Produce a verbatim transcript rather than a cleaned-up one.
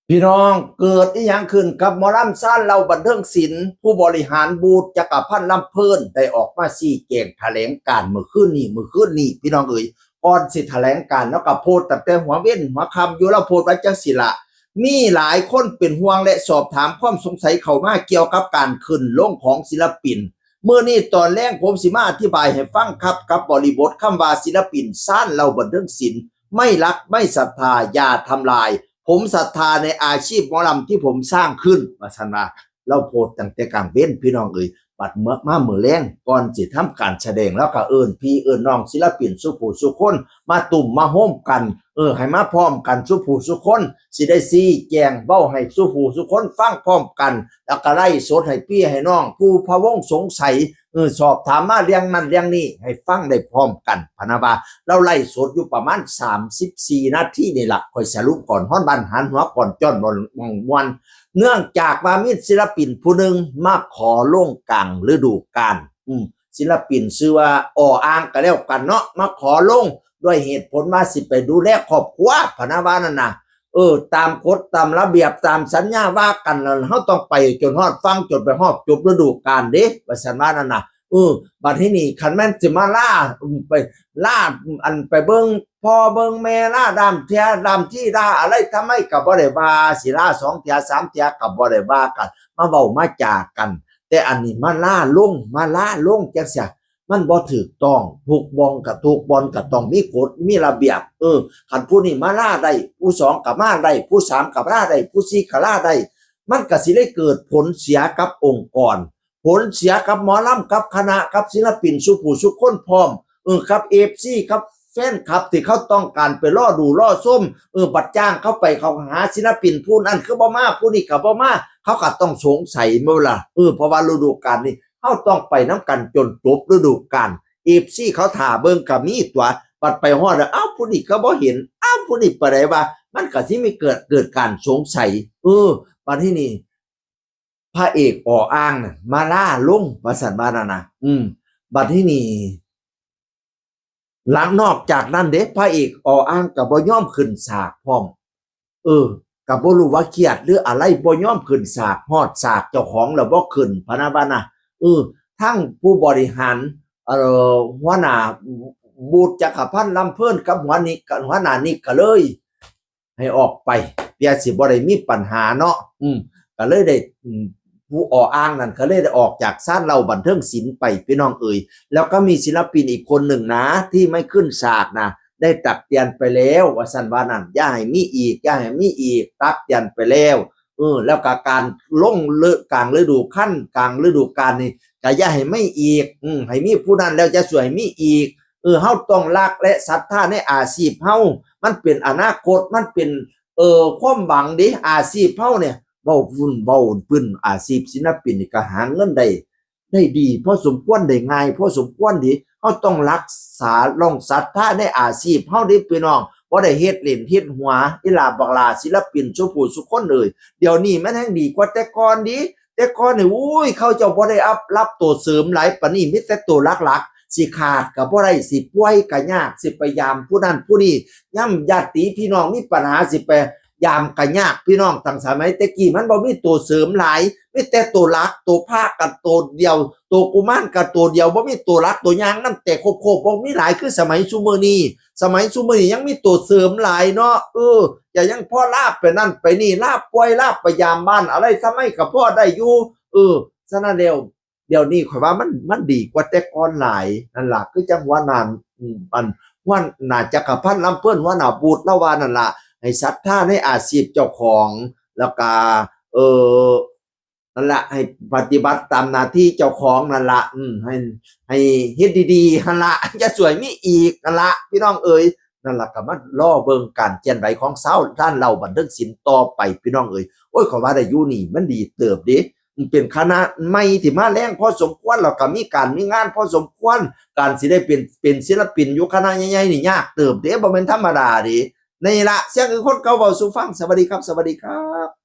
พี่น้อง เกิดอีหยังขึ้นกับหมอลำซานเหล้าบันเทิงศิลป์ ผู้บริหารบูธจักรพันธ์ลำเพลินได้ออกมาชี้แจงแถลงการณ์เมื่อคืนนี้ เมื่อคืนนี้ พี่น้องเอ๋ย ก่อนสิแถลงการณ์ แล้วก็โพสต์ตั้งแต่หัวเว็นหัวค่ำอยู่ แล้วโพสต์ไว้จังสิละ มีหลายคนเป็นห่วงและสอบถามความสงสัยเข้ามาเกี่ยวกับการขึ้นลงของศิลปิน มื้อนี้ตอนแลงผมสิมาอธิบายให้ฟังครับ กับบริบทคำว่าศิลปินซานเหล้าบันเทิงศิลป์ ไม่รักไม่ศรัทธาอย่าทำลาย ผมศรัทธาในอาชีพหมอลำที่ผมสร้างขึ้น ว่าซั่นว่า ลาวโพสต์ตั้งแต่กลางเว็น พี่น้องเอ๋ย บัดเมื่อมามื้อแลง ก่อนสิทำการแสดง ลาวก็เอิ้นพี่เอิ้นน้องศิลปินสู่ผู้สู่คน มาตุ้มมาโฮมกัน เออ ให้มาพร้อมกันสู่ผู้สู่คน สิได้ชี้แจงเว้าให้สู่ผู้สู่คนฟังพร้อมกัน แล้วก็ไลฟ์สดให้พี่ให้น้องผู้พะวงสงสัย เออ สอบถามมาเรื่องนั้นเรื่องนี้ให้ฟังได้พร้อมกัน พะนะว่า ลาวไลฟ์สดอยู่ประมาณสามสิบสี่นาทีนี่ล่ะ ข้อยสรุปก่อนฮอดบ้านหันหัวก่อนจ้อนม่วนม่วน เนื่องจากว่ามีศิลปินผู้หนึ่งมาขอลงกลางฤดูกาล อืม ศิลปินชื่อว่าออ่างก็แล้วกันเนาะ มาขอลงด้วยเหตุผลว่าสิไปดูแลครอบครัว พะนะว่านั่นน่ะ เออ ตามกฎตามระเบียบตามสัญญาว่ากันนั่น เฮาต้องไปจนฮอดฟัง จนไปฮอดจบฤดูกาลเด้ ว่าซั่นว่านั่นน่ะ เออ บัดทีนี้คันแม่นสิมาลา อืม ไปลา อันไปเบิ่งพ่อเบิ่งแม่ ลาดามเทียดามที่ลาอะไร ทำไมก็บ่ได้ว่า สิลาสองเทียสามเทียก็บ่ได้ว่ากัน มาเว้ามาจากัน แต่อันนี้มาลาลง มาลาลงจังซี้ มันบ่ถูกต้อง ทุกบ่อนก็ ทุกบ่อนก็ต้องมีกฎมีระเบียบ เออ คันผู้นี้มาลาได้ ผู้สองก็มาได้ ผู้สามก็ลาได้ ผู้สี่ก็ลาได้ มันก็สิได้เกิดผลเสียกับองค์กร ผลเสียกับหมอลำ กับคณะ กับศิลปินสู่ผู้สู่คนพร้อม เออ กับเอฟซี กับแฟนคลับที่เขาต้องการไปรอดูรอชม เออ บัดจ้างเขาไป เขาหาศิลปินผู้นั้นคือบ่มา ผู้นี้ก็บ่มา เขาก็ต้องสงสัยแม่นบ่ล่ะ เออ เพราะว่าฤดูกาลนี้ เฮาต้องไปนำกันจนจบฤดูกาล เอฟซี เขาถ่าเบิ่งก็มีตั๋ว บัดไปฮอดแล้ว เอ้า ผู้นี้ก็บ่เห็น เอ้า ผู้นี้ไปไสวะ มันก็สิมีเกิด เกิดการสงสัย เออ บัดทีนี้ พระเอกออ่างน่ะ มาลาลง ว่าซั่นว่านั่นน่ะ อืม บัดทีนี้ หลังนอกจากนั้นเด้ พระเอกออ่างก็บ่ยอมขึ้นฉากพร้อม เออ ก็บ่รู้ว่าเครียดหรืออะไร บ่ยอมขึ้นฉาก ฮอดฉากเจ้าของแล้วบ่ขึ้น พะนะว่านะ เออ ทั้งผู้บริหาร เอ่อ หัวหน้าบูธจักรพันธ์ลำเพลินกับหัวนิก หัวหน้านิกก็เลย ให้ออกไป เพื่อสิบ่ได้มีปัญหาเนาะ อืม ก็เลยได้ อืม ผู้ออ่างนั่นก็เลยได้ออกจากซานเหล้าบันเทิงศิลป์ไป พี่น้องเอ๋ย แล้วก็มีศิลปินอีกคนหนึ่งนะ ที่ไม่ขึ้นฉากนะ ได้ตักเตือนไปแล้ว ว่าซั่นว่านั่น อย่าให้มีอีก อย่าให้มีอีก ตักเตือนไปแล้ว เออ แล้วก็การลงเลิกกลางฤดูคัน กลางฤดูกาลนี่ ก็อย่าให้มีอีก อืม ให้มีผู้นั้นแล้วจะสวยมีอีก เออ เฮาต้องรักและศรัทธาในอาชีพเฮา มันเป็นอนาคต มันเป็น เออ ความหวังเด้ อาชีพเฮาเนี่ย เว้าวุ่นเว้าปึ้น อาชีพศิลปินนี่ก็หาเงินได้ ได้ดีพอสมควร ได้ง่ายพอสมควรเด้ เฮาต้องรักษา ต้องศรัทธาในอาชีพเฮาเด้พี่น้อง บ่ได้เฮ็ดเล่นเฮ็ดหัว อีหล่าบักหล่าศิลปินสู่ผู้สู่คนเอ้ย เดี๋ยวนี้มันแฮ่งดีกว่าแต่ก่อนเด้ แต่ก่อนนี่ อุ้ย เขาเจ้าบ่ได้อัพ รับตัวเสริมหลายปานนี้ มีแต่ตัวหลักๆ สิขาดก็บ่ได้ สิป่วยก็ยาก สิไปยามผู้นั้นผู้นี้ ยามญาติพี่น้องมีปัญหา สิไปยามก็ยาก พี่น้อง ตั้งสมัยแต่กี้มันบ่มีตัวเสริมหลาย มีแต่ตัวหลัก ตัวพระก็ตัวเดียว ตัวกุมารก็ตัวเดียว บ่มีตัวหลักตัวย่างนำแต่ครบๆ บ่มีหลายคือสมัยซุมื้อนี้ สมัยซุมื้อนี้ยังมีตัวเสริมหลายเนาะ เออ จะยังพอลาไปนั่นไปนี่ ลาป่วย ลาไปยามบ้านอะไร ทำไมก็พอได้อยู่ เออ ฉะนั้นแล้ว เดี๋ยวนี้ข้อยว่ามัน มันดีกว่าแต่ก่อนหลาย นั่นล่ะ คือจั่งหัวหน้า อืม อัน หัวหน้าจักรพันธ์ลำเพลิน หัวหน้าบูธลาวว่านั่นล่ะ ให้ศรัทธาในอาชีพเจ้าของ แล้วก็ เอ่อ นั่นล่ะ ให้ปฏิบัติตามหน้าที่เจ้าของนั่นล่ะ อืม ให้ ให้เฮ็ดดีๆ หั่นล่ะ อย่าสวยมีอีก นั่นล่ะ พี่น้องเอ๋ย นั่นล่ะ ก็มารอเบิ่งการเคลื่อนไหวของซานเหล้าบันเทิงศิลป์ต่อไป พี่น้องเอ๋ย โอ้ย ข้อยว่าได้อยู่นี่ มันดีเติบเด้ เป็นคณะใหม่ที่มาแรงพอสมควร แล้วก็มีการมีงานพอสมควร การสิได้เป็น เป็นศิลปินอยู่คณะใหญ่ๆ นี่ยากเติบเด้ บ่แม่นธรรมดาเด้ นี่ล่ะ เสียงคือคนเก่าเว้าสู่ฟัง สวัสดีครับ สวัสดีครับ